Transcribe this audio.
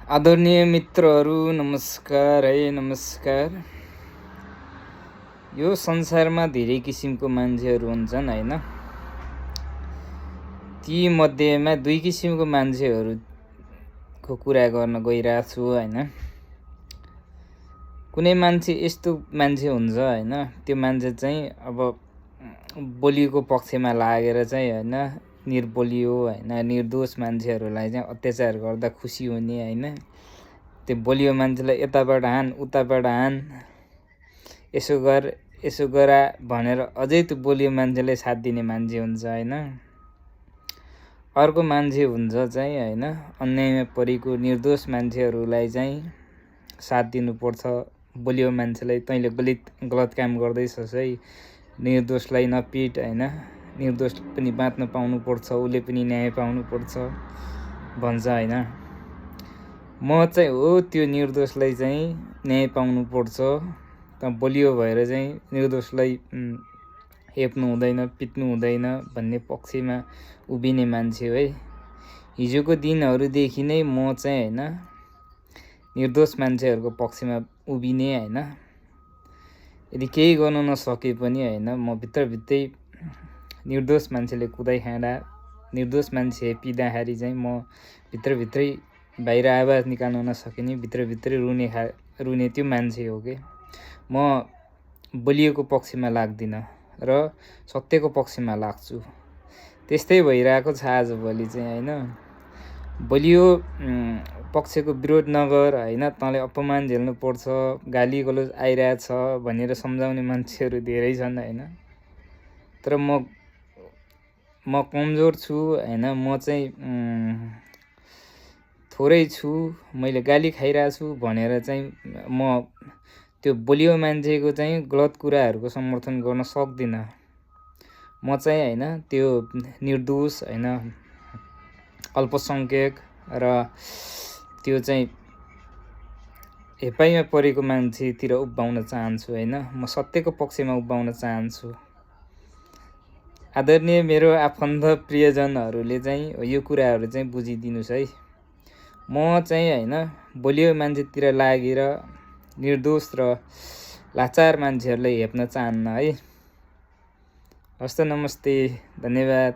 आदरणीय मित्रहरू नमस्कार है। नमस्कार। यो संसारमा धेरै किसिमको मान्छेहरू हुन्छन् हैन। ती मध्येमा दुई किसिमको मान्छेहरूको कुरा गर्न गइरहेको छु हैन। कुनै मान्छे यस्तो मान्छे हुन्छ हैन, त्यो मान्छे चाहिँ अब बलियोको पक्षमा लागेर चाहिँ हैन, निर्बलियो हैन, निर्दोष मान्छेहरूलाई चाहिँ अत्याचार गर्दा खुसी हुने हैन। त्यो बलियो मान्छेलाई यताबाट हान उताबाट हान, यसो गर यसो गरा भनेर अझै त्यो बलियो मान्छेलाई साथ दिने मान्छे हुन्छ हैन। अर्को मान्छे हुन्छ चाहिँ हैन, अन्यायमा परेको निर्दोष मान्छेहरूलाई चाहिँ साथ दिनुपर्छ। बलियो मान्छेलाई तैँले गलत काम गर्दैछस् है, निर्दोषलाई नपिट हैन, निर्दोष पनि बाँच्न पाउनुपर्छ, उसले पनि न्याय पाउनुपर्छ भन्छ हैन। म चाहिँ हो त्यो निर्दोषलाई चाहिँ न्याय पाउनुपर्छ, त बलियो भएर चाहिँ निर्दोषलाई हेप्नु हुँदैन, पिट्नु हुँदैन भन्ने पक्षमा उभिने मान्छे है। हिजोको दिनहरूदेखि नै म चाहिँ हैन, निर्दोष मान्छेहरूको पक्षमा उभिने हैन। यदि केही गर्न नसके पनि हैन, म भित्रभित्रै निर्दोष मान्छेले कुदाइ खाँदा, निर्दोष मान्छे हेपिँदाखेरि चाहिँ म भित्रभित्रै बाहिर आवाज निकाल्न नसके नि भित्रभित्रै रुने त्यो मान्छे हो के। म बलियोको पक्षमा लाग्दिनँ र सत्यको पक्षमा लाग्छु। त्यस्तै भइरहेको छ आजभोलि चाहिँ हैन। बलियो पक्षको विरोध नगर हैन, तँले अपमान झेल्नु पर्छ, गाली गलोज आइरहेछ भनेर सम्झाउने मान्छेहरू धेरै छन् हैन। तर म कमजोर छु हैन, म चाहिँ थोरै छु, मैले गाली खाइरहेको छु भनेर चाहिँ म त्यो बलियो मान्छेको चाहिँ गलत कुराहरूको समर्थन गर्न सक्दिनँ। म चाहिँ हैन, त्यो निर्दोष हैन, अल्पसङ्ख्यक र त्यो चाहिँ हेपाइमा परेको मान्छेतिर उभ्याउन चाहन्छु हैन। म सत्यको पक्षमा उभ्याउन चाहन्छु। आदरणीय मेरो आफन्त प्रियजनहरूले चाहिँ यो कुराहरू चाहिँ बुझिदिनुस् है। म चाहिँ हैन, बलियो मान्छेतिर लागेर निर्दोष र लाचार मान्छेहरूलाई हेप्न चाहन्न है। हस्त नमस्ते, धन्यवाद।